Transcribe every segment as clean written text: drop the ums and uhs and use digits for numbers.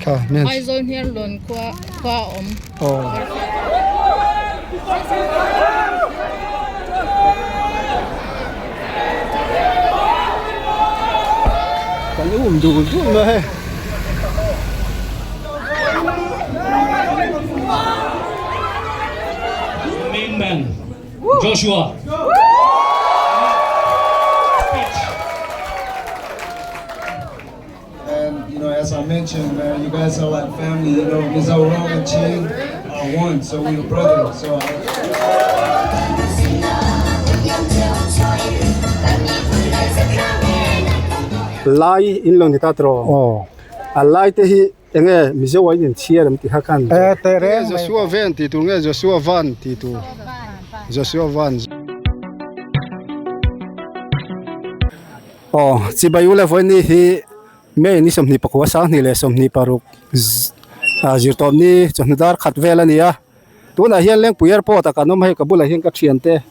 Kha men. Aizawl Hniarlawn khua khua a awm. Aw. Kan um dul dul mai hei. Main man Joshua. And you know, as I mentioned, man, you guys are like family. You know, Mizoram and Chin are one, so we are brothers. So. Lai in lo ni ta tro. Aw. A lai te hi enge Mizo a in chhiar em ti kha khan. E teh reng mai. Joshua Ven tih tur nge Joshua Van tih tur. Joshua Van. Aw chibai ule vawiin hi May ni 29 sanghnih leh 26 zirtawp ni chawhnu dar khat vel a ni a tunah hian Lengpui airport ah kan awm a hei ka bulah hian ka thiante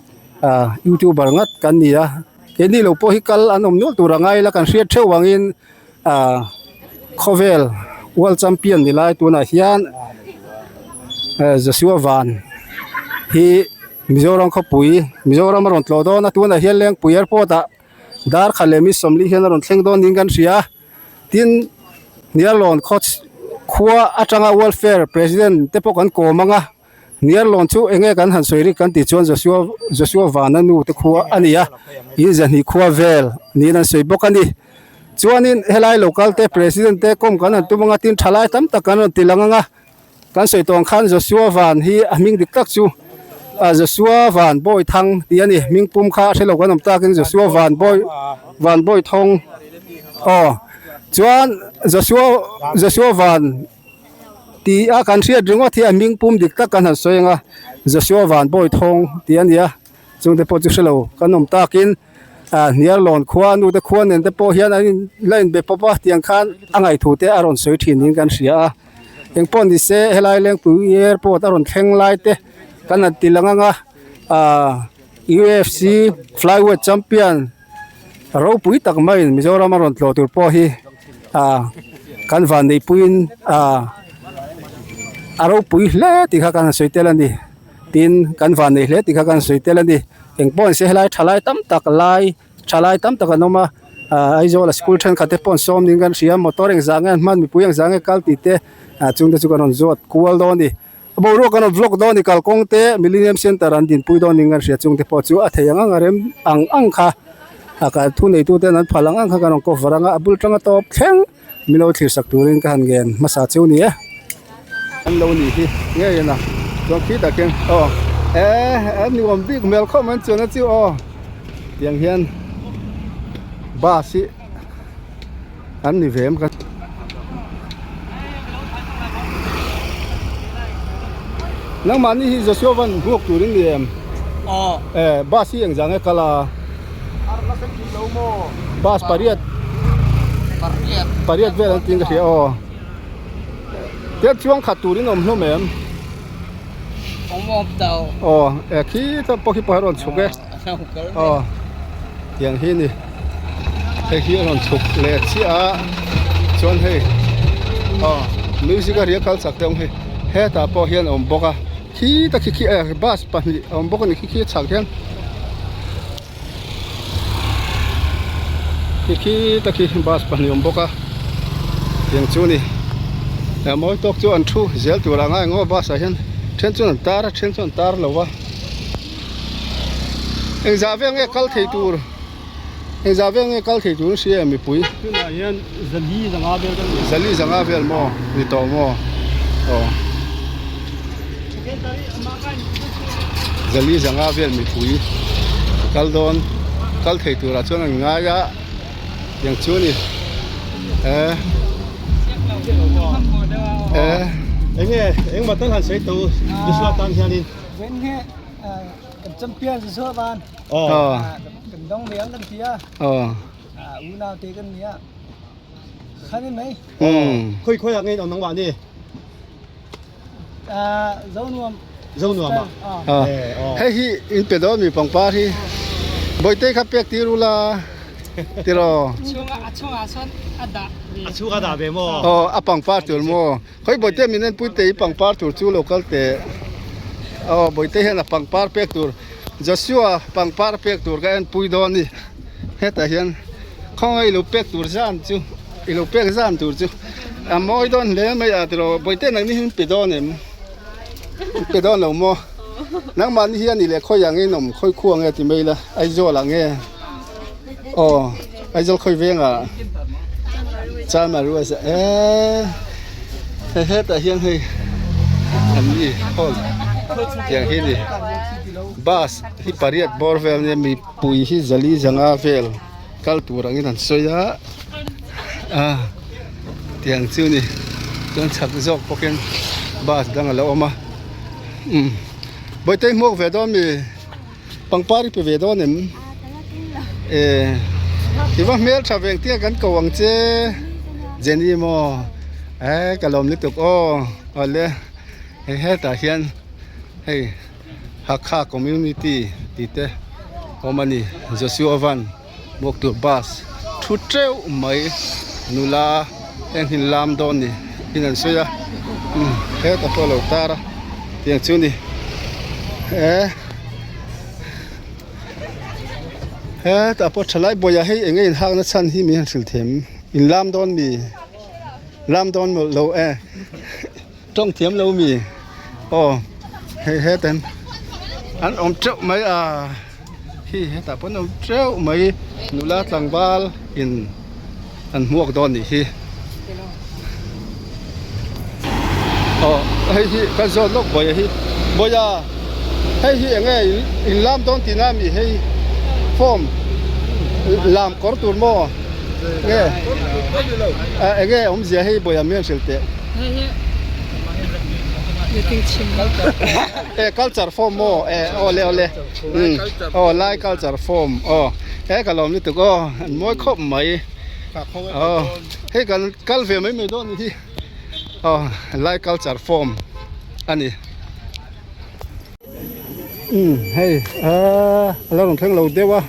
ah youtuber ngat kan ni a keini lo pawh hi kal an awm nual tur a ngai ila kan hriat theuh vangin ah khawvel world champion ni lai tunah hian Joshua Van hi Mizoram khawpui Mizoram a rawn tlawh dawn a tunah hian Lengpui airport ah. Dar khat leh mi sawmli hian a rawn thleng dawn niin kan hria a, tin Hniarlawn khaw khua atanga welfare president te pawh kan kawm ang a, Hniarlawn chu eng nge kan han sawi rik kan tih chuan Joshua Joshua Vana nu te khua a ni a, in zahnih khua vel niin an sawi bawk a ni. Chuanin helai local te president te kawm kan han tum ang a, tin thalai tam tak kan rawn ti lang ang a. Kan sawi tawng khan Joshua Van hi a hming dik tak chu Joshua Van Bawi Thang tih a ni. Hming pum kha a hre lo kan awm takin Joshua Van Bawi Van Bawi Thawng aw chuan Joshua Joshua Van tih a kan hriat ringawt hi a hming pum dik tak kan han sawi ang a Joshua Van Bawi Thawng tih a ni a chungte pawh chu hre lo kan awm takin. ah Hniarlawn khua nu te khua nen te pawh hian an in la inbe pawp a tiang khan a ngaihtuah te a rawn sawi thin niin kan hria a engpawh ni se helai Lengpui airport a rawn thleng lai te kan han ti lang ang a ah UFC flyweight champion ropui tak maiin Mizoram a rawn tlawh tur pawh hi ah kan vanneihpuiin ah a ropui hle tih kha kan han sawi tel a ni. Tin, kan van nei hle tih kha kan sawi tel a ni. Eng pawh an se helai thalai tam tak lai thalai tam tak an awm a, ah Aizawl a school thenkhat te pawh an sawm niin kan hria a, motor engzah nge an hman mipui engzah nge kal tih te ah chung te chu kan rawn zawt kual dawn a ni. Boruak kan rawn vlog dawn a ni kalkawng te Millennium Centre an dinpui dawn niin kan hria chung te pawh chu a thei ang ang a rem ang ang kha ah ka thu neitu ten an phal ang ang kha kan rawn cover ang a, a bul tanga tawp thleng. Min lo thlir sak turin ka han ngen hmasa chu ni e. An lo nih hi ngei a chuan khi tak hian aw eh nuam bik hmel khawp mai an chuan a chu aw tiang hian bus hi an ni ve em ka nangmahni hi Joshua van hmuak turin ni em eh bus hi engzah nge kal a. Bus pariat pariat vel an tiin ka hria aw tiang chuang khat turin awm hlawm em aw e khi te pawh khi pawh a rawn chhuk e aw tiang hi ni hei hi a rawn chhuk leh chiah a chuan hei aw music a ria kal chak te awm hei hetah pawh hian a awm bawk a. Khi ta khi khi eh bus pahnih a awm bawk a ni khi khi a chhak hian khi khi ta khi bus pahnih a awm bawk a tiang chu a ni eh mawi tawk chu an thu zel tur ah ngai ang aw bus ah hian then chuan an tar a then chuan an tar lo a engzah vel nge kal thei tur engzah vel nge kal thei tur an hria em mipui tunah hian zali zanga vel kan ni zali zanga vel maw ni tawh maw aw zali zanga vel mipui kal dawn kal thei turah chuan an ngai a tiang chu a ni eh eh enge engmah tal han sawi tawh u Joshua tan hianin Kan champion si suah van. Aw. Kan dong ve ang kan ti a. Aw. Unau te kan ni a. Khan in mai. Um. Khoi khoi ah nge in awm nangmah ni? Zonuam. Zonuam ah. Aw. Hei hi in pe dawn mi pangpar hi. Bawihte kha pek tir ula tiraw. Chungah a chungah sawn a dah. A chhung a dah ve maw? Aw, a pangpar tur maw? Khawi Bawihte min enpui teh i pangpar tur chu lo kal teh. Aw, Bawihte hian a pangpar pek tur Joshua pangpar pek tur ka enpui dawn a ni. Hetah hian khawngaih i lo pek tur zan chu i lo pek zan tur chu a mawi dawn hle mai a tiraw Bawihte nangni hi min pe dawn em? Min pe dawn lo maw? Nangmahni hi a ni leh khawi ang in awm khawi khuang nge ti mai ila Aizawl ah nge? Aw Aizawl khawi vengah Chalmaru a zah eee hei hetah hian hei an ni hall tiang hi a ni bus hi pariat bawr vel ania mipui hi zali zanga vel kal tur angin an sawi a ah tiang chu a ni chuan chhak zawk bawkin bus dang a lo awm a umm bawihte i hmuak ve dawn mi. Pangpar i pe ve dawn em? Eh, i va hmel tha veng tia kan ko ang che. Jenny maw? Eh, ka lawm lutuk aw. Awle, hei hetah hian hei Hakha Community tih te awm a ni. Joshua Van Hmuak tur bus thu teuh mai nula heng hi lam dawn ni in an sawi a umm hetah pawh a lo tar a tiang chu ni eh hetah pawh thalai bawih ah hei eng nge in hak na chhan hi min han hrilh them in lam dawn mi lam dawn mawlh lo e tawng thiam lo mi aw hei hetah hian an awm teuh mai a. Hi hetah pawh an awm teuh mai nula tlangval in an hmuak dawn nih hi aw hei hi kan zawt lawk bawih hi bawih a hei hi eng nge in lam dawn tih na ami hei form lam kawr tur maw nge eng nge awmzia hei bawih a mi an hrilh teh. E culture form maw e awle awle umm aw lai culture form aw he ka lawm lutuk aw an mawi khawp mai aw hei kan kal ve mai mai dawn hi aw lai culture form a ni umm hei ahh a lo rawn thleng lo deuh a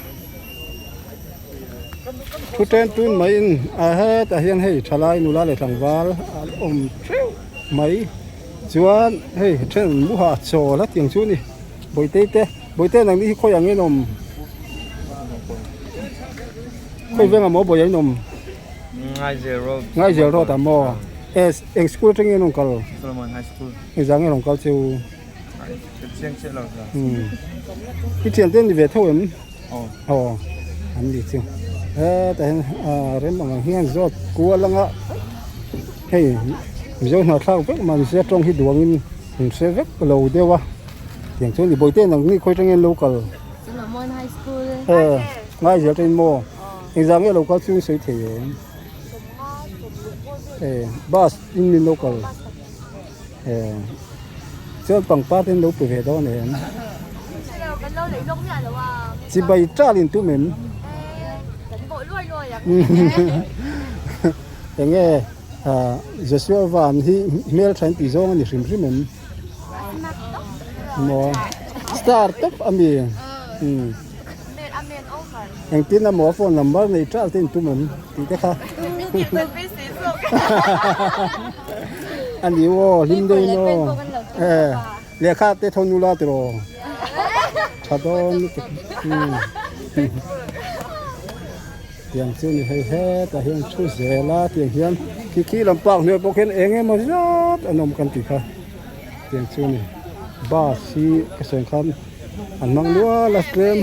thu ṭen tun maiin a hetah hian hei thalai nula leh tlangval an awm theuh mai. Chuan hei then muha chawl a tiang chu a ni bawihte te bawihte nang ni hi khawi ang in awm khawi veng amaw bawih ah in awm Ngaizel road Ngaizel road ah maw es eng school atangin in rawn kal Solomon high school engzah nge rawn kal chu chiang chiah lo umm i thian te an ni ve tho em aw an ni chu hetah hian rem ang ang hian zawt kual anga hei mizo hnahthlak vek mah nise tawng hi duang in in hre vek lo deuh a tiang chuan i bawihte nang ni khawi atangin lo kal Ngaizel atangin maw engzah nge lo kal chu in sawi thei em bus in min lo kal. Chuan pangpar te an lo pe ve dawn em? Chibai tal in tum em? Enge Joshua Van hi hmeltha in tih zawng a ni hrim hrim em? Maw star tawp a mi? Engtin emaw a phone number nei tal te in tum em tih te kha. A ni aw hlim deuh in aw eh lehkha te thawn nula tiraw tha dawn lutuk umm tiang chu ni hei hetah hian thu zel a tiang hian khi khi lam park hnuaiah pawh khian eng emaw zat an awm kan tih kha tiang chu ni bus hi ka sawi ang khan an hmang nual a tlem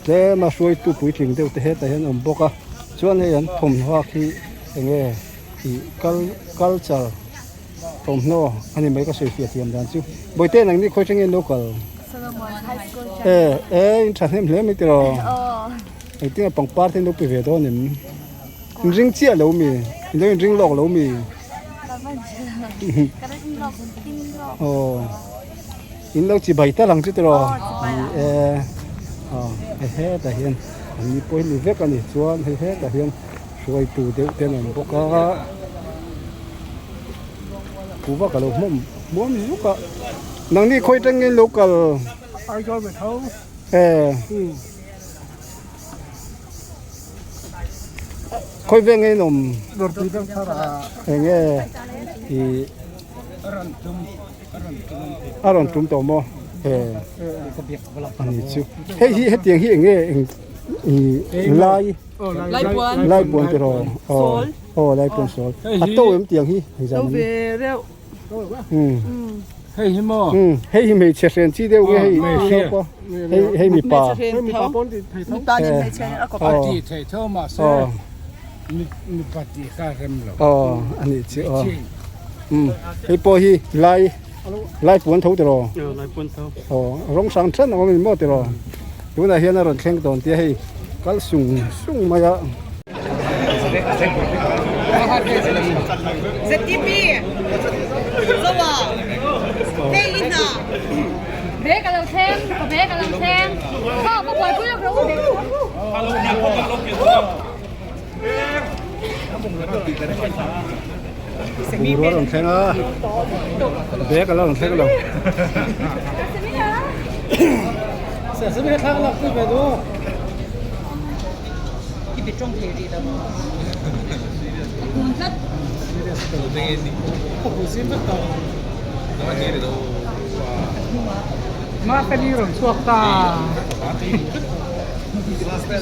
tlem a hruaitu puitling deuh te hetah hian a awm bawk a chuan hei an thawmhnaw khi eng nge. Ih kal culture thawmhnaw a ni mai ka sawi fiah thiam dan chu bawihte nang ni khawi thleng nge local Solomon High School e e in tha hnem hle mai tiraw engtin nge pangpar te in lo pe ve dawn em in ring chiah lo mi in lo in ring lawk lo mi aw in lo chi bai tal ang chu tiraw e aw hei hetah hian an ni pawh hi ni vek a ni chuan hei hetah hian. Hruaitu deuh te an awm bawk a kuhva ka lo hmawm hmuam zuk a nangni khawi atangin lo kal Aizawl ve tho eh. Khawi veng nge in awm? Eng nge i a rawn tum tawh maw? He ani chu hei hi hetiang hi eng nge eng i lai lai puan tiraw aw aw lai puan sawl a to em tiang hi engzah To ve reuh. Hei hi maw? Hei hi hmeichhe hren chi deuh nge hei hmeichhe hei hei mipa. Hmeichhe hren tho. Mipa nen hmeichhe nen a kawp a. Ti thei tho mahse mipa tih kha rem lo. Aw ani chi aw. Hei pawh hi lai lai puan tho tiraw? Lai puan tho. Aw rawng hrang then a awm a ni maw tiraw? Tunah hian a rawn thleng dawn tia hei kal sung sung mai a. Bungrua a rawn thleng a bag a la rawn thleng lo.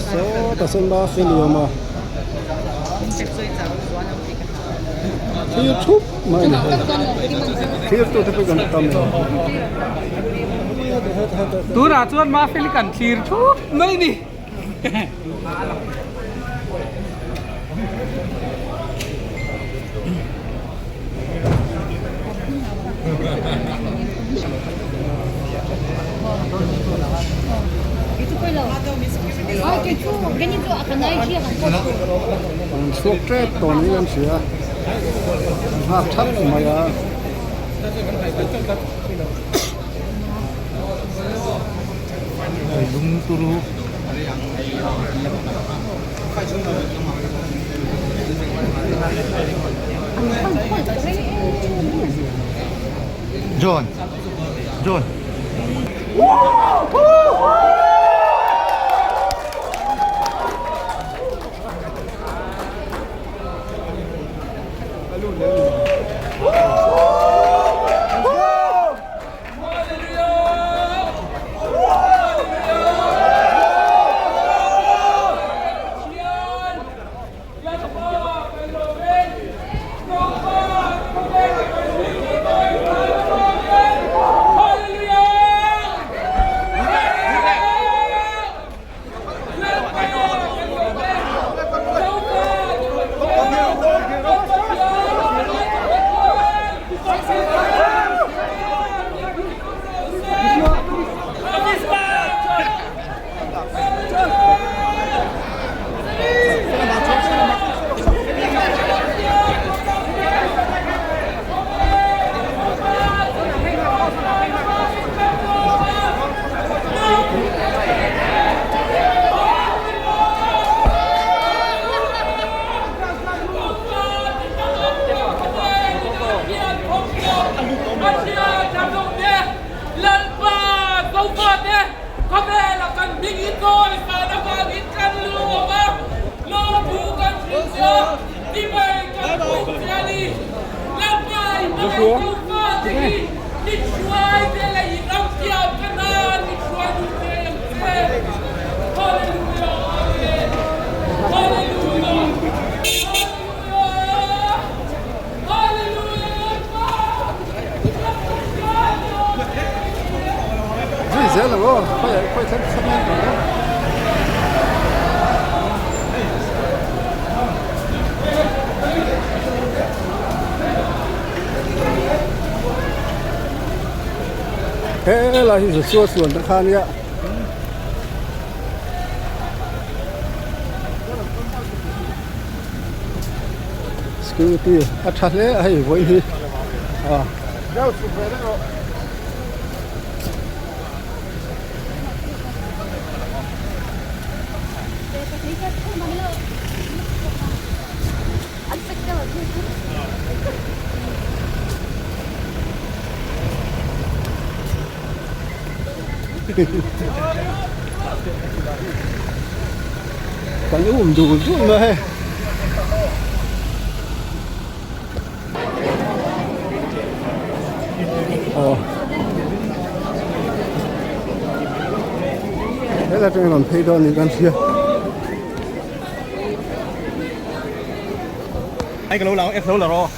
Sawtah sawn Mafeli a awm a thlir thup mai a ni thlir tute pawh kan tam em. Tunah chuan Mafeli kan thlir thup mai a ni. An chhuak tep tawh niin an hria an nghak thap mai a. John John Zui zel ang aw khawi khawi thleng thleng hian tawh ang. He lai hi Joshua suan te kha ania. Security a tha hle a hei vawiin hi a. Kan um dul dul mai hei. Aw. Helai atangin rawn phei dawn niin kan hria. Ai ka lo la ek lo la rawh.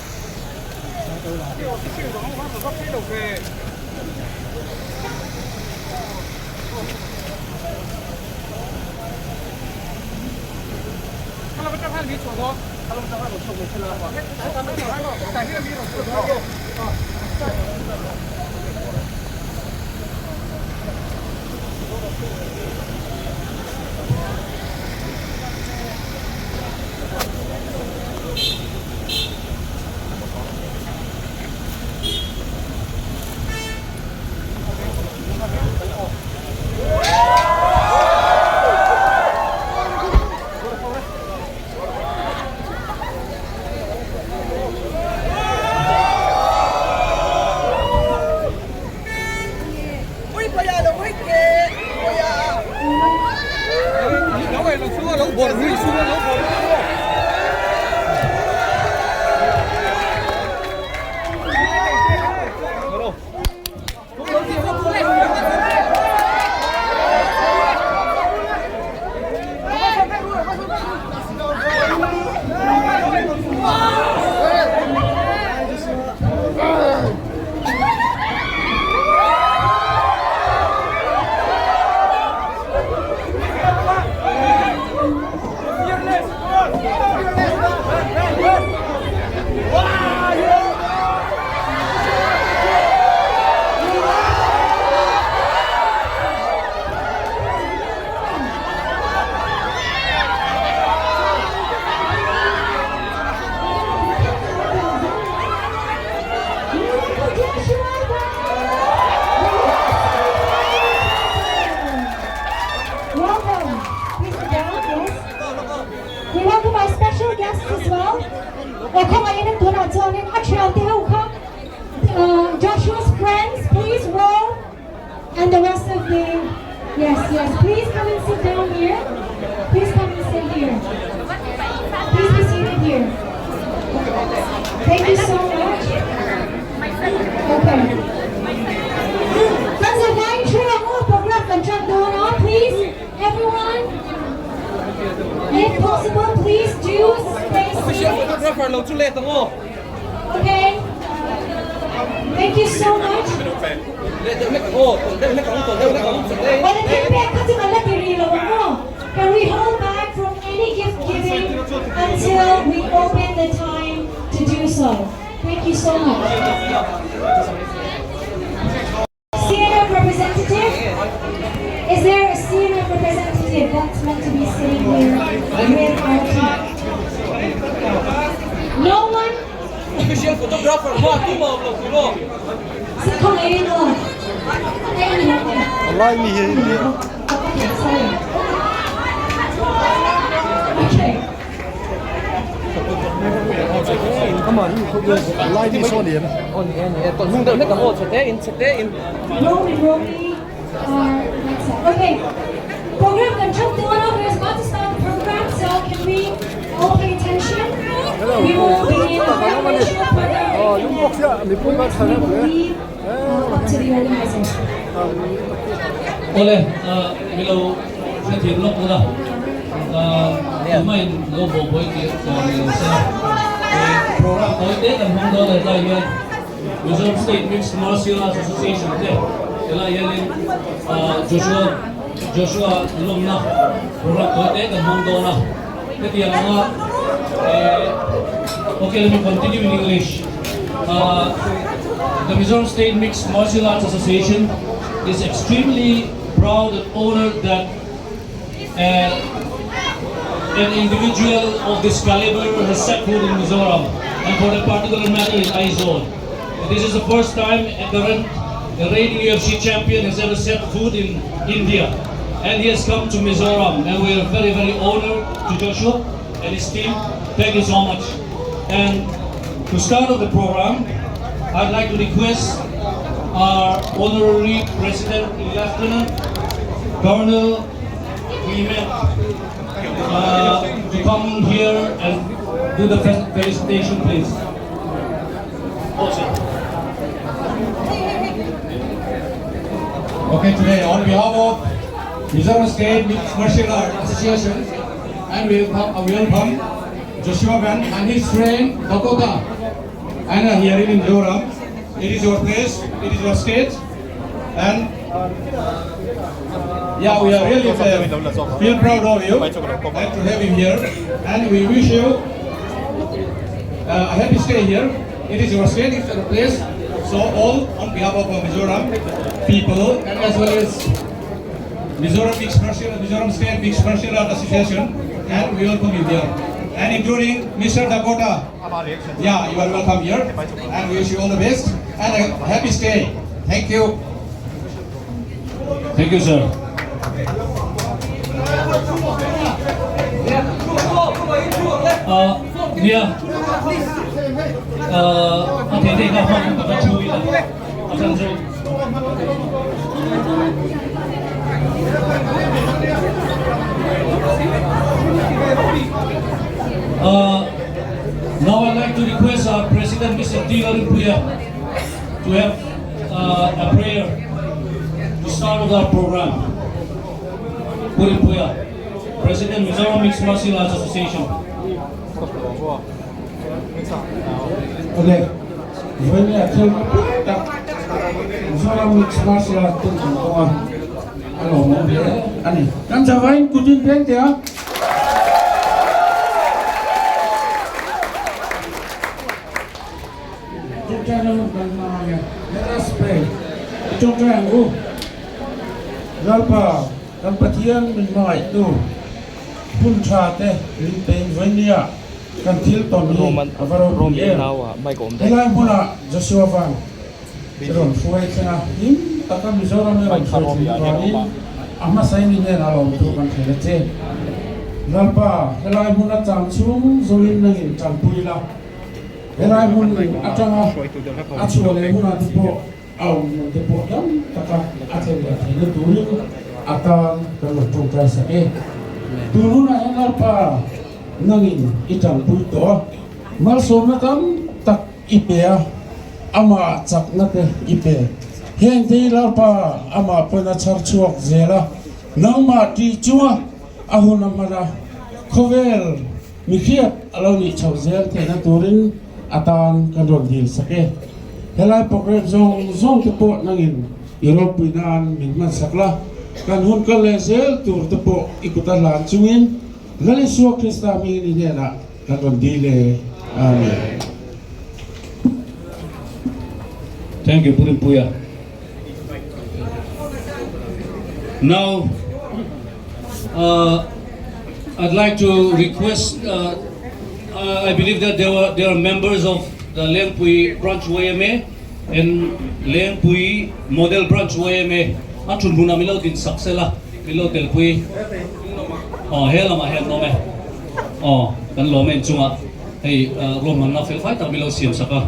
Welcome. Please sit down, yes. We welcome our special guests as well. Aw khawngaihin an tunah chuanin a thiante ho kha Joshua's friends please roll and the rest of the yes yes please come and sit down here please come and sit here please be seated here thank you so much okay Kan zavai thu ang u program kan tan dawn a please everyone if possible please do stay seated okay thank you so much Wala thil pek kha chu kan la ti rih lo ang aw can we hold back from any gift giving until we open the time to do so thank you so much. CNF representative? Is there a CNF representative that's meant to be sitting here with our team? No one? Official photographer ma tu ma lo tu lo. Lai mi hi Okay, sorry. Okay. Lai mi saw ni em. Romy, Romy are that side. Okay. Program kan tan dawn a, we're about to start the program, so can we all pay attention? We will begin a very short program. Oh, We will leave up to the organizers. Ole, milo hrethiam lawk ula, tumain lo bo boi ti tawh ni lo se. Program tawi te kan hmang dawn a hetlai hian Mizoram State Mixed Martial Arts Association te helai hianin Joshua Joshua lawmna program tawi te kan hmang dawn a. Hetiang anga okay let me continue in English. The Mizoram State Mixed Martial Arts Association is extremely proud and honored that an individual of this caliber has set foot in Mizoram and for a particular matter in Aizawl. This is the first time a current reigning UFC champion has ever set foot in India. And he has come to Mizoram and we are very, very honored to Joshua and his team. Thank you so much. And to start off the program, I'd like to request our honorary president, Lieutenant Colonel Clement, to come here and do the felicitation, please. Oh, sir. Okay, today on behalf of Mizoram State Mixed Martial Arts Association, and we welcome Joshua Van and his friend Dakota. And here in Mizoram, it is your place, it is your state, and yeah, we are really feel proud of you and to have you here. And we wish you a happy stay here. It is your state, it's your place. So all on behalf of Mizoram people and as well as Mizoram Mixed Martial, Mizoram State Mixed Martial Art Association, and we welcome you here. And including Mr. Dakota. Yeah, you are welcome here. And we wish you all the best and a happy stay. Thank you. Thank you, sir. Uh, nia uh, a thei thei kha hman ka thu ila a chan chu Uh, now I'd like to request our President, Mr. T. Puya, to have a prayer to start with our program. Puri Puya, President, Mizoram Mixed Martial Arts Association. Okay. Với lại thêm tak Mizoram Mixed Martial Arts tin kan kawnga a lawmawm hle a ni. Kan chavain kutin peng teh a. Tawngtai na hun kan hmang ania. Let us pray. I tawngtai ang u. Lalpa, kan Pathian min hmangaihtu hun tha te min pein vawi nia kan thil tawn hi a va ropui em. Helai hmunah Joshua Van i rawn hruai thleng a, him taka Mizoram i rawn hruai thleng avangin a hmasain i hnenah lawmthu kan thlen a che. Lalpa, helai hmuna cham chhung zawngin nangin tanpui la. Helai hmun atanga a chhuah leh hunah te pawh a awm hmun te pawh dam taka a thlen leh theihna turin a tan kan rawn tawngtai sak e. Tun hunah hian Lalpa nangin i tanpui tawh a, malsawmna tam tak i pe a, amah chakna te i pe. Heng te hi Lalpa amah pawhin a chhar chhuak zel a, nangmah tih chunga a hun a hman a, khawvel Mi hriat a lo nih chhoh zel theihna turin a tan kan rawn dil sak e. Helai programme zawng zawng te pawh nangin i ropui nan min hman sak la, kan hun kal leh zel tur te pawh i kut a hlan chungin Lal Isua Krista hmingin i hnenah kan rawn dil e. Amen. Thank you, Purimpuia. Now, uh, I'd like to request, uh, I believe that there, were, there are members of the Lengpui Branch YMA and Lengpui Model Branch YMA. A thun huna milo din saksela milo telpui. Oh, he lama he no me. Oh, kan lo men chunga. Hei rom man na fel fai tak milo siam saka.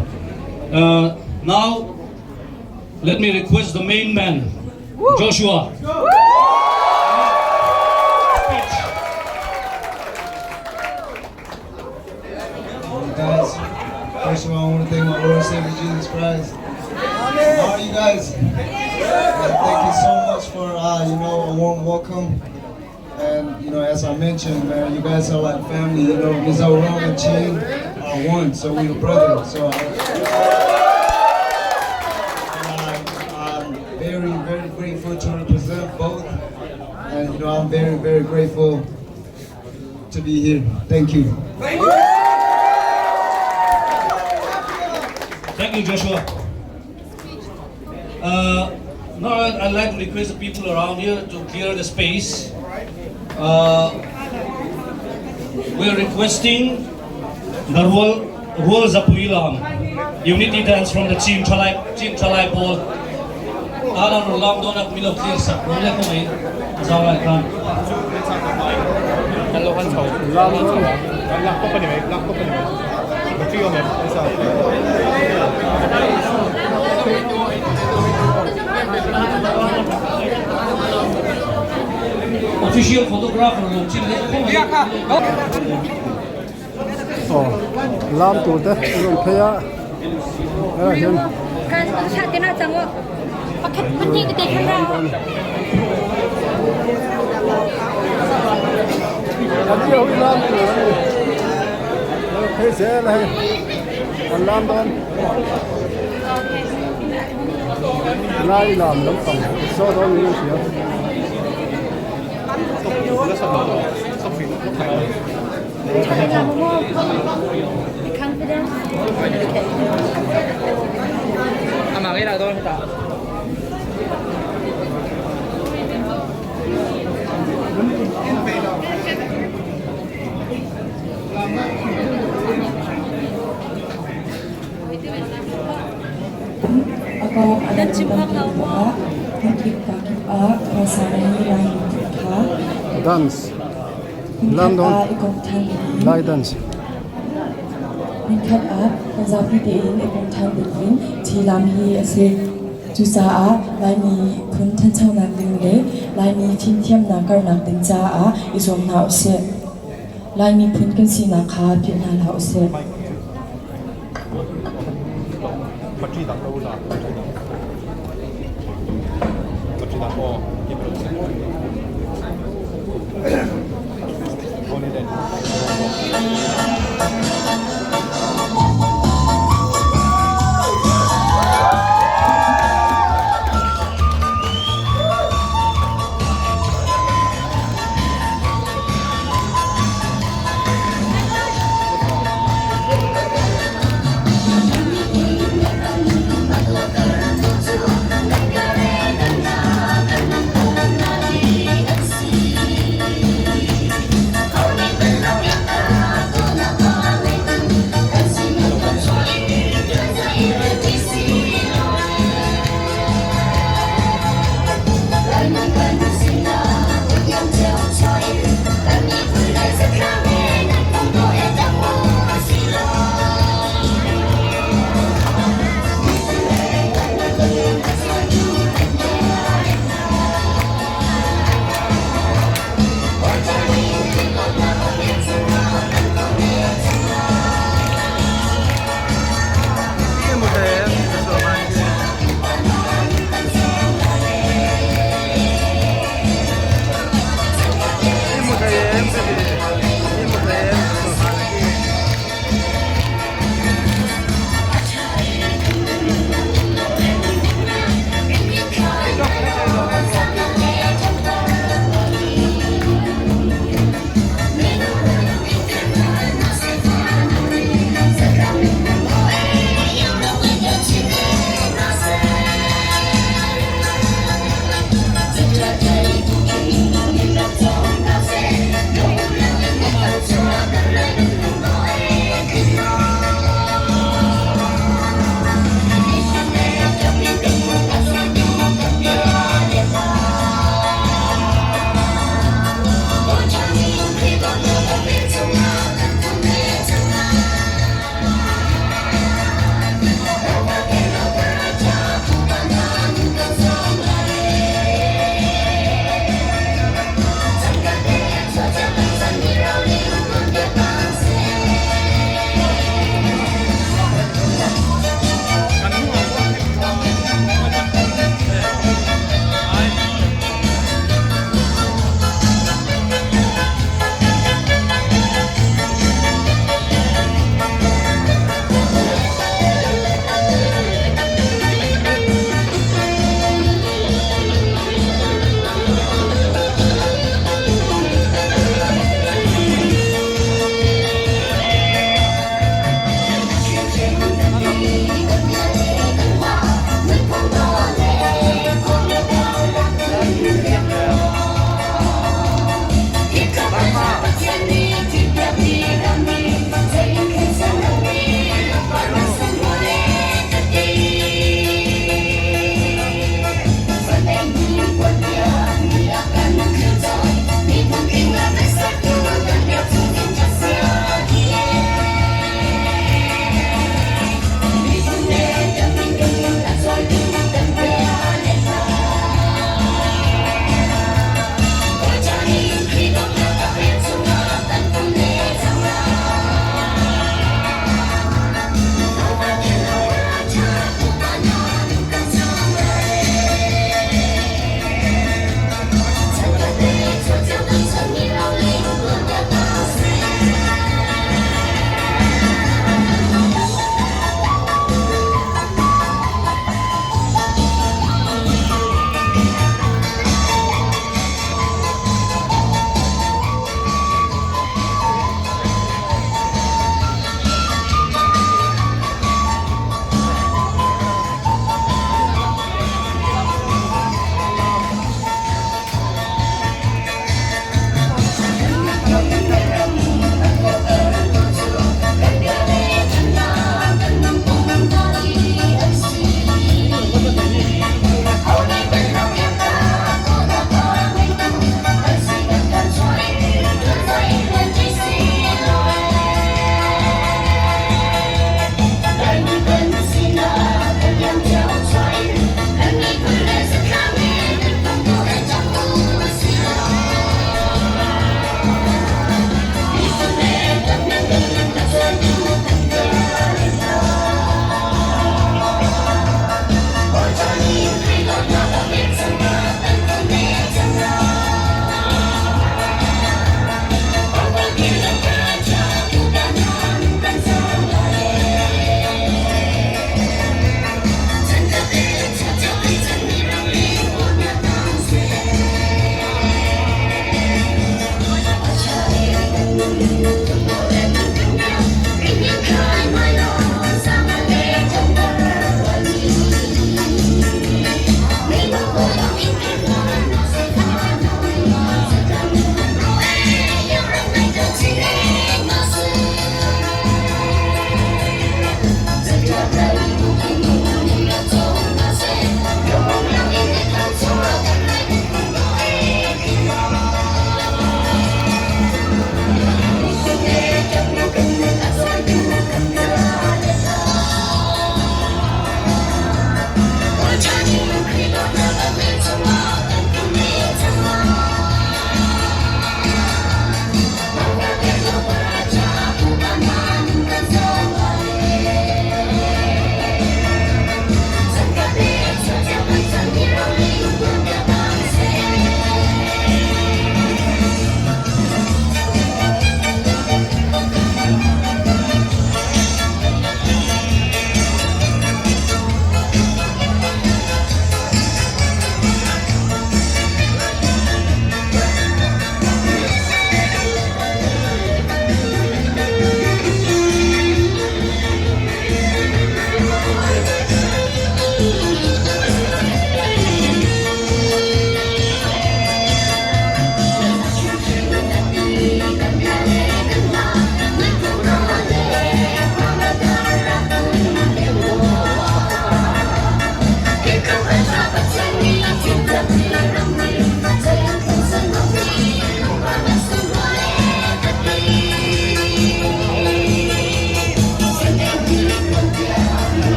Now let me request the main man, Joshua. Guys, first of all, I want to thank my Lord and Savior Jesus Christ. How are you guys? Thank you so much for you know a warm welcome. And you know, as I mentioned, man, you guys are like family. You know, Mizoram and Chin are one, so we are brothers. So I'm very, very grateful to represent both. And you know, I'm very, very grateful to be here. Thank you. Thank you. Thank you, Joshua. Now I'd like to request the people around here to clear the space. We're requesting the Royal, Royal Zapuilam Unity Dance from the Team Chalai, Team Chalai Ball. Alan Rolam Donak Milo clear sak role ko mai zawai khan. Official photographer lo chin le ko mai. Aw lam tur te an rawn phei a helaiah hian. An tia hui lam ni lo ani. Phei zel a hei. An lam dawn. Lai lam lampang saw dawn niin a hria. Dance lam dawn lai dance. Hmunkhat ah kan zapi tein i pum ṭhan dingin ṭhilam hi a si. Cucaah Laimi phun ṭhanchonak ding le Laimi fimthiamnak karhnak ding caah i zuam hna usih. Laimi phun kan sinak kha philh hna hlah usih.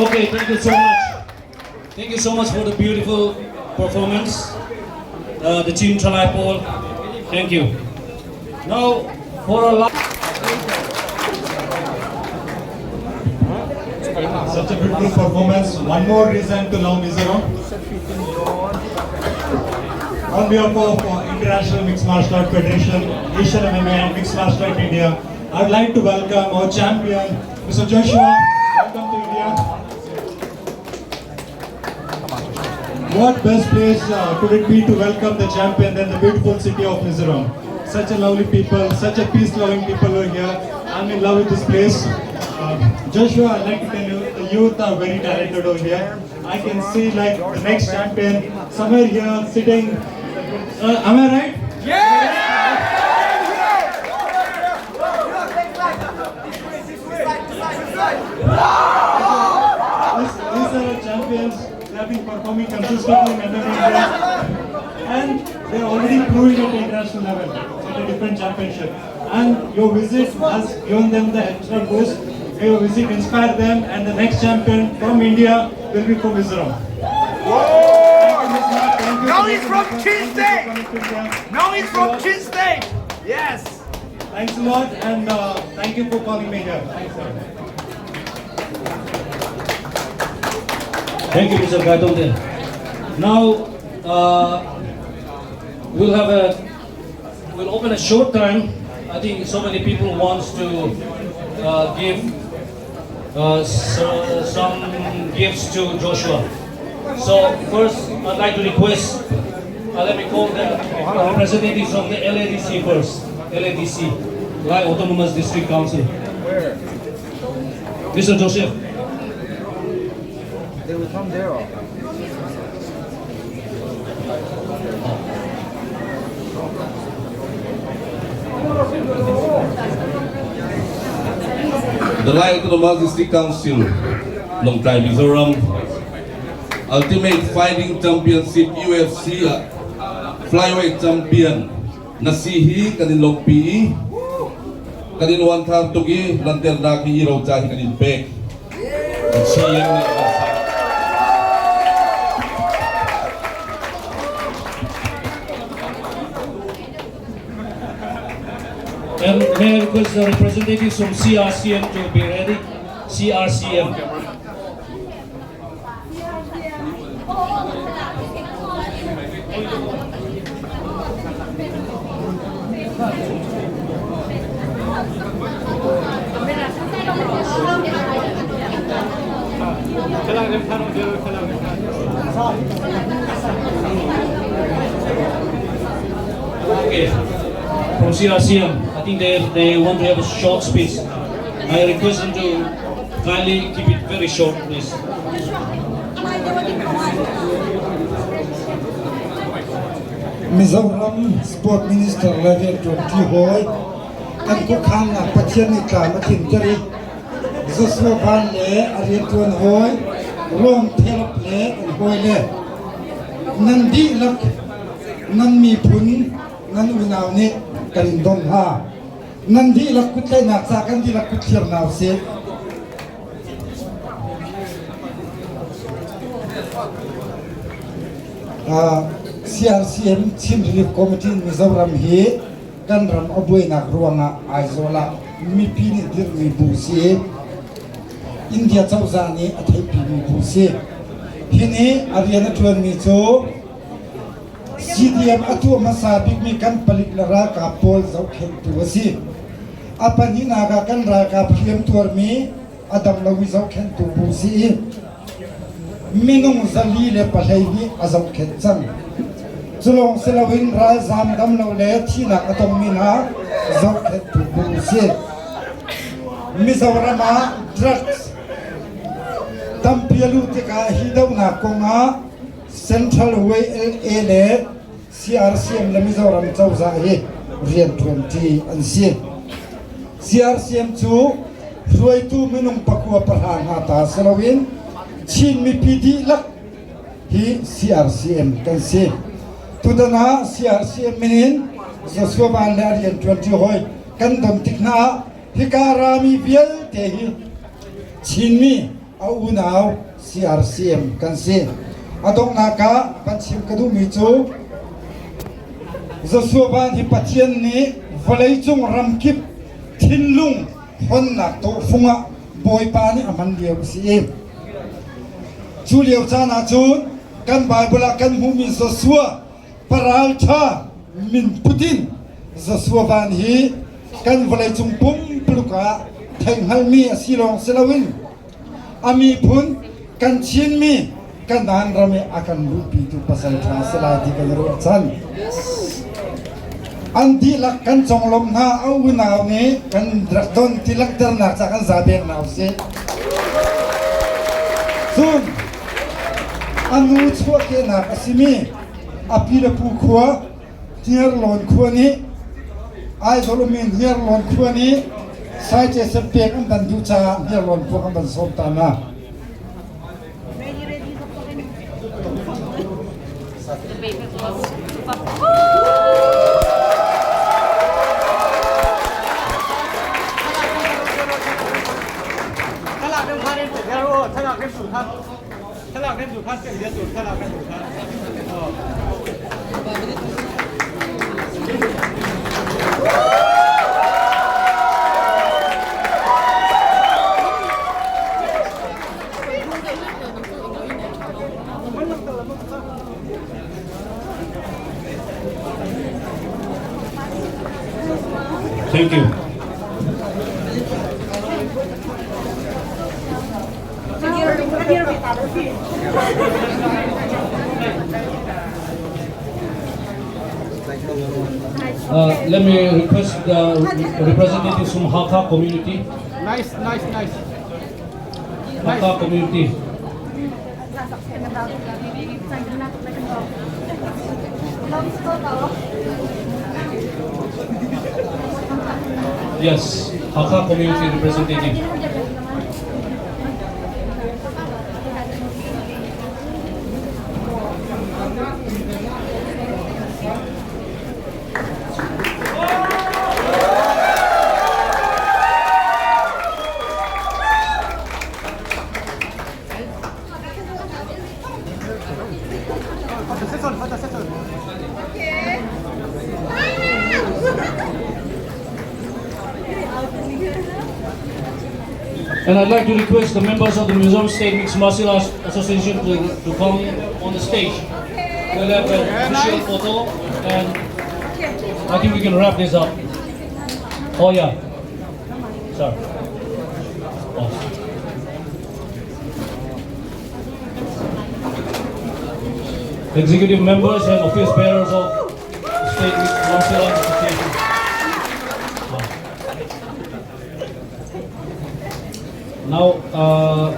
Okay, thank you so much. Thank you so much for the beautiful performance. Uh, the team Thalai Paul. Thank you. Now, for a last. Such a beautiful performance. One more reason to love Mizoram. On behalf of uh, International Mixed Martial Art Federation, Asian MMA and Mixed Martial Art India, I'd like to welcome our champion, Mr. Joshua. Welcome to India. What best place uh, could it be to welcome the champion than the beautiful city of Mizoram? Such a lovely people, such a peace-loving people are here. I'm in love with this place. Uh, Joshua, I'd like to tell you, the youth are very talented over here. I can see like the next champion somewhere here sitting. Uh, am I right? These, these are our champions. They have been performing consistently in MMA India. And they are already proving at the international level, at a different championship. And your visit has given them the extra boost. May your visit inspire them and the next champion from India will be from Mizoram. Thank you, Now he's from Thank you Chin for State. coming to India. Now he's Thanks a from lot. Chin State. Yes. Thanks a lot and uh, thank you for calling me here. Thanks, sir. Thank you, Mr. Gaitonde. Now, uh, we'll have a, we'll open a short time. I think so many people wants to uh, give uh, so, some gifts to Joshua. So first, I'd like to request, uh, let me call the representatives of the LADC first. LADC, Lai Autonomous District Council. Where? Mr. Joseph. They will come there. The Lai Autonomous District Council, Lawngtlai Mizoram, Ultimate Fighting Championship UFC ah Flyweight Champion na si hi kan in lawmhpi i kan in uanthlar tuk i lanternak hi i roca hi kan in pek. Kan CM nih a kan sak. And may I request the representatives from CRCM to be ready? CRCM. Okay. From CRCM, I think they, they want to have a short speech. I request them to kindly keep it very short, please. Mizoram Sport Minister le rianṭuanṭi hawi an khuakhannak Pathian nih tlam a tlinter i Joshua Van le a rianṭuan hawi Rom Therap le an hawile nan dihlak nan miphun nan unau nih kan in don hna. Nan dihlak kuttlaihnak ca kan dihlak kutthlir hna usih. CRCM Chin Relief Committee in Mizoram hi kan ram a buainak ruangah Aizawl ah mipi nih dirhmi bu si. India cozah nih a theihpimi bu si. Hi nih a rian a ṭuanmi cu CDM a tuah hmasa bikmi kan palik le ralkap pawl zohkhenhtu a si. A pahnihnak ah kan ralkap hliam tuarmi a dam lomi zohkhenhtu bu si i minung 412 a zohkhenh cang. Culawng si loin ralzaam damlo le thihnak a tongmi hna zohkhenhtu bu a si. Mizoram ah drugs tampi a luh tikah hi dohnak kongah Central YLA le CRCM le Mizoram cozah hi rianṭuanṭi an si. CRCM cu hruaitu minung pakua pahra hna ta si loin Chin mipi dihlak hi CRCM kan si. Tutan ah CRCM min in Joshua Van le a rianṭuanṭi hawi kan don tik hna ah hika rami vialte hi Chinmi. A unau CRCM kan si. A donghnak ah van chim ka duhmi cu Joshua Van hi Pathian nih vawleicung ramkip thinlung honnak tawhfung ah Bawipa nih a hman lio a si i cu lio caan ah cun kan Bible ah kan hmuhmi Joshua paralṭha min put in Joshua Van hi kan vawleicung pumpuluk ah theihhngalhmi a si lawng si loin a miphun kan Chinmi Kanaan ram i a kan luhpitu pasal ṭha si lai ti kan i ruahchan. An dihlak kan conglawmh hna a unau nih kan rak don ti langhternak ca kan zabek hna usih. Cun a nu chuahkehnak a simi a pi le pu khua Hniarlawn khua nih Aizawl ummi Hniarlawn khua nih Saice pek an van duh caah Hniarlawn khua kan van sawm ta hna. Thank you. Let me request the representatives from Hakha community. Nice, nice, nice. Hakha community. Yes, Hakha community representative. And I'd like to request the members of the Mizoram State Mixed Martial Arts Association to, to come on the stage. We'll have an official photo and I think we can wrap this up. Oh yeah. Sir. Oh. Executive members and office bearers of State Martial Arts Association. Now, our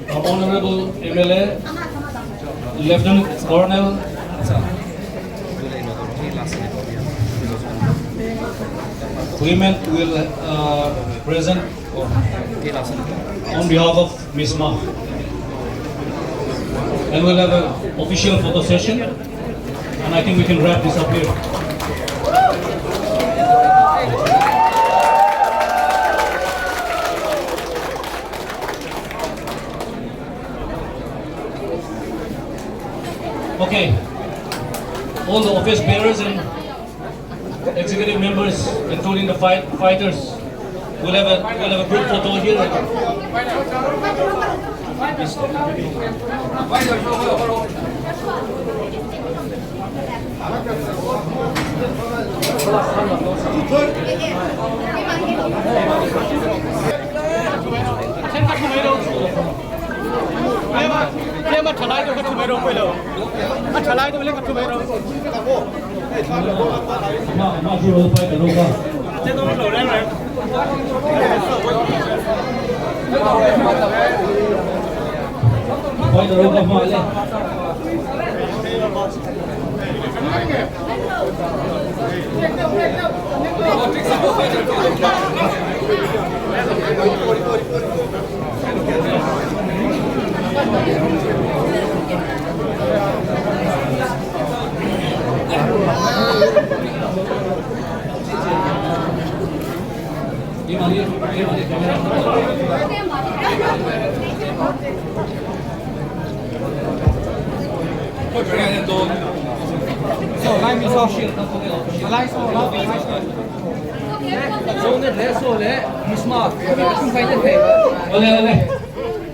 Honorable MLA, Lieutenant Colonel Clement will present on behalf of Ms. Ma. And we'll have an official photo session. And I think we can wrap this up here. Okay. All the office bearers and executive members, including the fight, fighters, we'll have a we'll have a group photo here.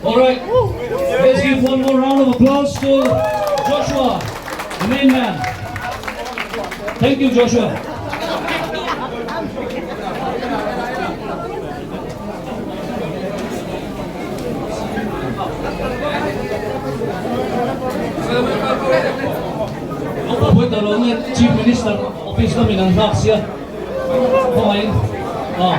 Alright, let's give one more round of applause to Joshua, the main man. Thank you, Joshua. Chief Minister office lamin an nghak sia khawngaiin ah.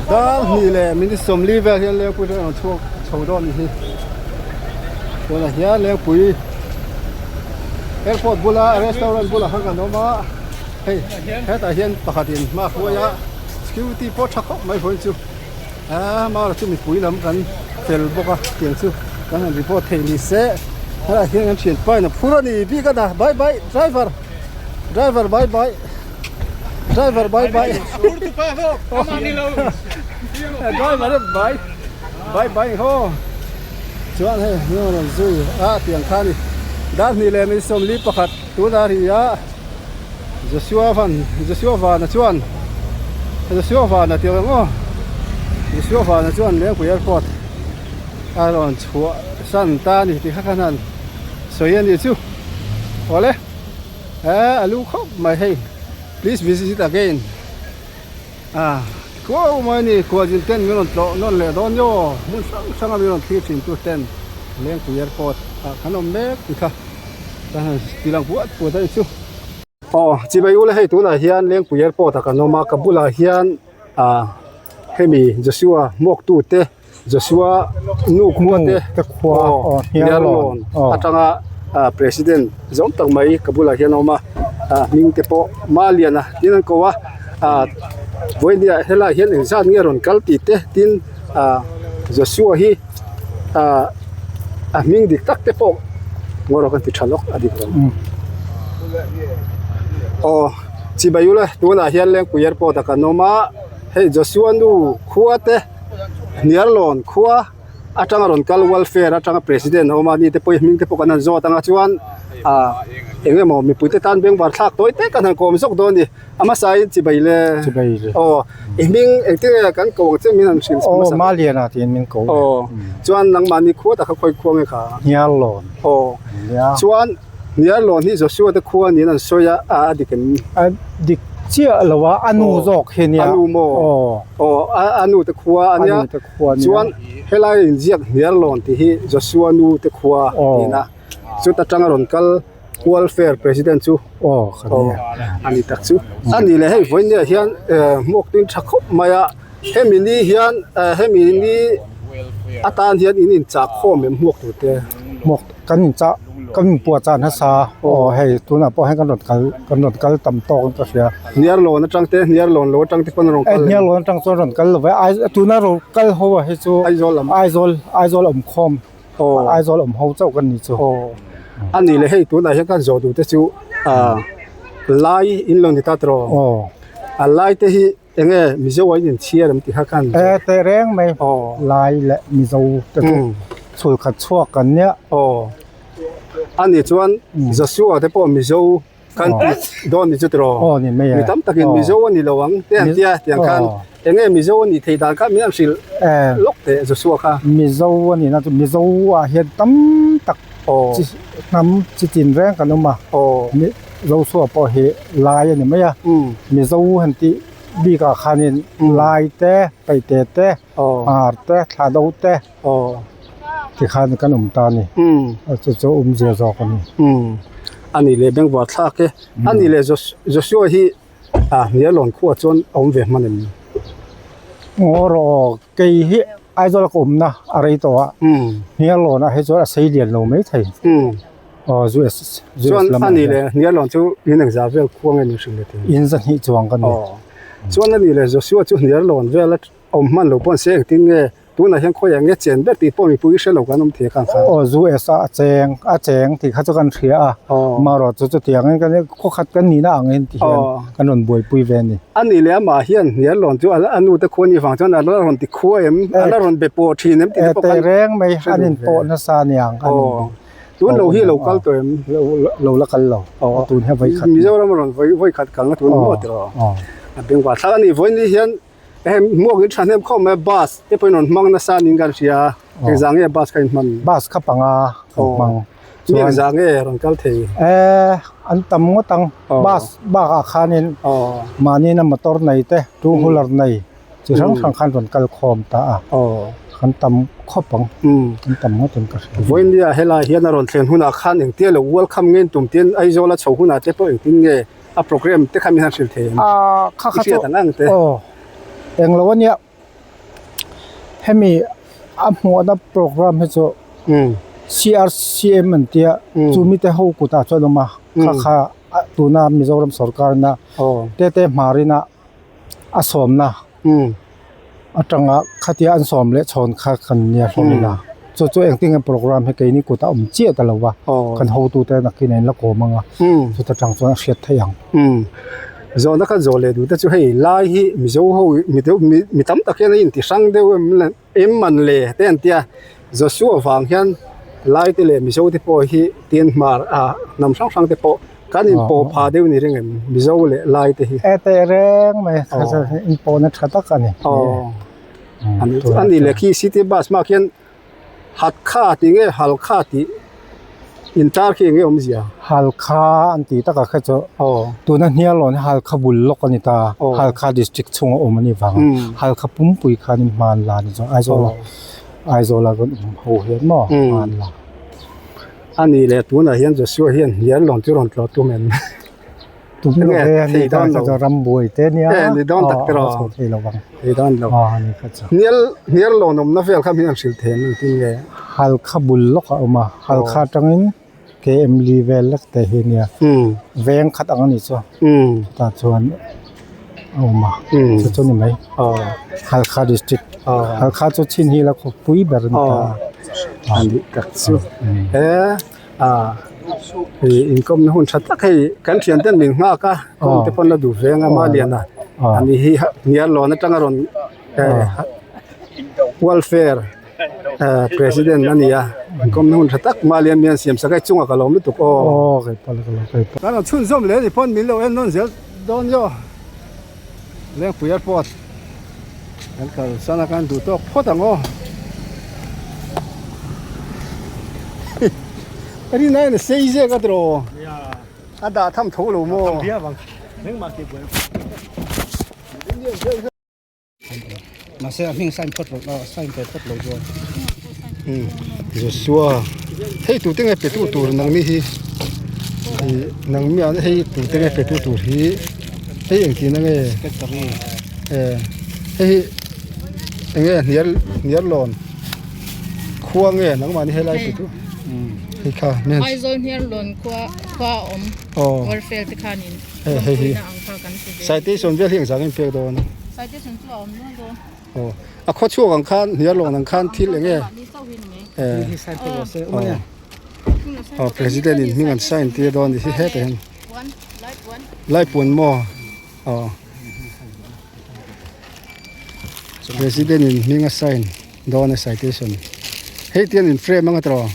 Dar hnih leh minute 40 vel hian lengpui chu a rawn chhuak chho dawn a ni hi tunah hian lengpui airport bula restaurant bulah khan kan awm a hei hetah hian pakhatin hma a hruai a security pawh tha khawp mai vawiin chu Aa mara chu mipui lam kan fel bawk a tiang chu kan han report thei ni se helai hian kan thian pa in a phur a ni bik a dah bye bye driver driver bye bye driver bye bye driver bye bye bye haw chuan hei hnu a rawn zui a tiang kha a ni dar hnih leh mi 41 tuna ri a. Joshua van Joshua vana chuan Joshua vana tih ang aw Joshua vana chuan Lengpui airport a rawn chhuah san ta a ni tih kha khan han sawi a nih chu awle eh a lu khawp mai hei please visit again. A kuau mai ni khualzin ten min rawn tlawh nawn leh dawn nio hmun hrang hranga min rawn thlir thin tu ten Lengpui airport ah kan awm mek ti kha ka han ti lang puat puat a ni chu. Aw chibai ule hei tunah hian Lengpui airport ah kan awm a ka bulah hian ah hemi Joshua hmuak tu te Joshua nu khua te aw Hniarlawn atanga president zawm tak mai ka bulah hian a awm a ah hming te pawh Maliana tin an ko a ah vawinia helaiah hian engzat nge rawn kal tih te tin ah Joshua hi ah a hming dik tak te pawh ngaw rawh kan ti tha lawk a dik lo aw chibai ula tunah hian Lengpui airport ah kan awm a hei Joshua nu khua te. Hniarlawn khua atanga rawn kal welfare atanga president a awm a ni te pawh hming te pawh kan han zawt anga chuan ah eng emaw mipui te tan bengvar thlak tawi te kan han kawm zawk dawn a ni a hmasa in chibai le chibai le aw i hming engtin nge kan ko ang che min han hrilh aw Maliana tiin min ko aw chuan nangmahni khua tak kha khawi khua nge kha Hniarlawn aw chuan Hniarlawn hi Joshua te khua niin an sawi a a dik em? A dik chiah lo a, a nu zawk hi nia. A nu maw? Aw. Aw, a nu te khua a nia. A nu te khua nia. Chuan helai inziak Hniarlawn tih hi Joshua nu te khua niin a, chuta tanga rawn kal Welfare President chu Aw, ka nia. A ni tak chu. A nih leh hei vawinia hian hmuak tuin tha khawp mai a, hemi ni hian hemi ni atan hian in inchah khawm em hmuak tur te? Hmuak kan inchah kan inpuah chan hmasa aw hei tunah pawh hian kan rawn kal kan rawn kal tam tawk in ka hria. Hniarlawn atang te Hniarlawn lo atang te pawn rawn kal em? Hniarlawn atang chuan rawn kal lo ve ai tuna rawn kal ho ah hi chu Aizawl lam Aizawl Aizawl awm khawm aw Aizawl awm ho chauh kan ni chu. Aw a nih leh hei tunah hian kan zawh duh te chu ah lai in lo ni ta tawh aw a lai te hi Enge Mizo a in inchhiar em tih kha khan E teh reng mai lai leh Mizo te chu chhul khat chhuak kan nia. Aw ani chuan Joshua te pawh Mizo kan ti dawn ni chu tiraw? Aw ni mai e. Mi tam takin Mizo a ni lo ang te an tia tiang khan enge Mizo a nih theih dan kha min han hrilh lawk teh Joshua kha. Mizo a nih na chu Mizo ah hian tam tak chi hnam chi tin reng kan awm a. Joshua pawh hi lai a ni mai a, Mizo han tih bikah khanin lai te, paihte te, hmar te, thlado te tikhan kan awm ta a ni. Chu chu awmzia zawk a ni. A nih leh bengvar thlak e. A nih leh Joshua hi Hniarlawn khuaah chuan a awm ve hman em? Ngaw rawh aw, kei hi Aizawl ka awmna a rei tawh a, Hniarlawnah hi chuan a sei lian lo maithei. Aw US US Chuan lamah ani hian. leh Hniarlawn chu in engzah vel khua nge min hrilh leh thei? In zahnih chuang ka ni. Aw. Chuan ani leh Joshua chu Hniarlawn vel a awm hman lo pawn se engtin nge tunah hian khawiah nge chen ber tih pawh mipui hre lo kan awm thei a khan kha. Aw US a a cheng a cheng tih kha chu kan hria a. Aw. Amaherawh chu chutiangin kan khawkhat kan nihna angin ti hian Aw. kan rawn buaipui ve a ni. Ani leh amah hian Hniarlawn chu a nu te khua ni vang chuan a la rawn ti khua em? A la rawn be pawh thin em tih te pawh kan Eh teh reng mai hre an duh ve. inpawh nasa aniang an Aw. Tun lo hi lo kal tawh em? Lo la kal lo. Tun hian vawi khat. Mizoram a rawn vawi vawi khat kalna tun maw tiraw? A bengvar thlak a ni. Vawiin ni hian hei hmuak in thahnem khawp mai a bus te pawhin rawn hmang nasa niin kan hria a. Engzah nge bus kha in hman? Bus kha panga kan hmang. Mi engzah nge rawn kal thei? Eh an tam ngawt ang. Bus bakah khanin mahni na motor nei te two wheeler nei Chi hrang hrang khan rawn kal khawm ta a, kan tam khawp ang, kan tam ngawt in ka hria. Vawinia helai hian a rawn thlen hunah khan engtia lo welcome nge tum tin Aizawl a chho hunah te pawh engtin nge a program te kha min han hrilh thei em? Kha kha chu aw englo ania hemi a hmuhna program hi chu CRCM an tia chumi te ho kutah chuan a awm a, kha kha tuna Mizoram sorkar ina tete hmarina a sawmna atanga khatia an sawm leh chhawn kha kan nia hlawm ila chu chu engtin nge program hi keini kut a awm chiah ta lo va kan hotute nakin a in la kawm ang a chuta tang chuan a hriat theih ang. Zawhna kha zawh leh duh te chu hei lai hi Mizo ho mi deuh mi tam tak hian a inti hrang deuh em le em man le te an tia Joshua vang hian lai te leh Mizo te pawh hi tin hmar ah hnam hrang hrang te pawh Kan inpawh phah deuh ni ring em Mizo leh Lai te hi. E teh reng mai inpawhna tha tak a ni. A nih leh khi city bus hmah khian Hatkha tih nge Halkha tih Intar khi enge awmzia? Halkha an tih takah kha chu tuna Hniarlawn hi Halkha bul lawk a ni ta, Halkha district chhunga awm a nih vang Halkha pumpui khan in hman la ni chuan Aizawl a Aizawl a rawn awm ho hian maw hman la. A nih leh tunah hian Joshua hian Hniarlawn chu rawn tlawh tum em? Tum lo ve a ni ta kha chu ram buai te nia Eh ni dawn tak te rawh chho thei lo vang ni dawn lo a ni kha chu hnial hnial lawn awmna vel kha min han hrilh thei ang tin nge Halkha bul lawk a awm a Halkha atangin KM li vel lek te hi nia veng khat ang a ni chu tah chuan a awm a chu chu ni mai Halkha district Halkha chu chhin hi la khawpui ber a ni ta a ni tak chu he Hei inkawmna hun tha tak hei kan thian ten min nghak a kawng te pawn la duh veng a malian a ani hi hnial lawn atanga rawn welfare president a ni a inkawmna hun tha tak malian mian siam sak a chungah ka lawm lutuk aw kan rawn chhunzawm leh a ni pawn min lo en nawn zel dawn nia Lengpui airport kan kalsan a kan duh tawk phawt ang aw ka rin aiin a sei zek a tiraw a dah tham tho lo maw Mahse a hming sign phawt lo sign ve phawt lo chuan Joshua hei tute nge pe tu tur nangni hi ih nangni ah hei tute nge pe tu tur hi hei engtin ange eh hei hi enge hnial hnial lawn khua nge nangmahni helai pe tu hei kha Aizawl hnial lawn khua khua a awm welfare te khanin Hei hei hi citation vel hi engzah nge in pek dawn citation chu a awm nual dawn aw a khaw chhuak ang khan hnial lawn ang khan thil eng nge eh aw president in hming an sign tir dawn ni hi hetah hian laipuan maw aw president in hming a sign dawn a citation hei tian in frame anga tawh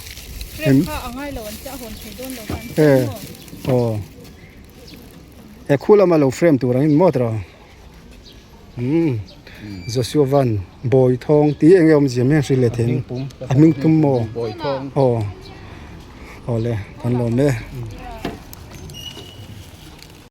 frame kha a ngai lo an tia hawn thei dawn lo khan eh aw He khu lama lo frame tur angin maw tawh umm Joshua van bawi thawng tih eng nge awmzia mai a hrilh leh thei a hming pum maw aw awle kan lawm e.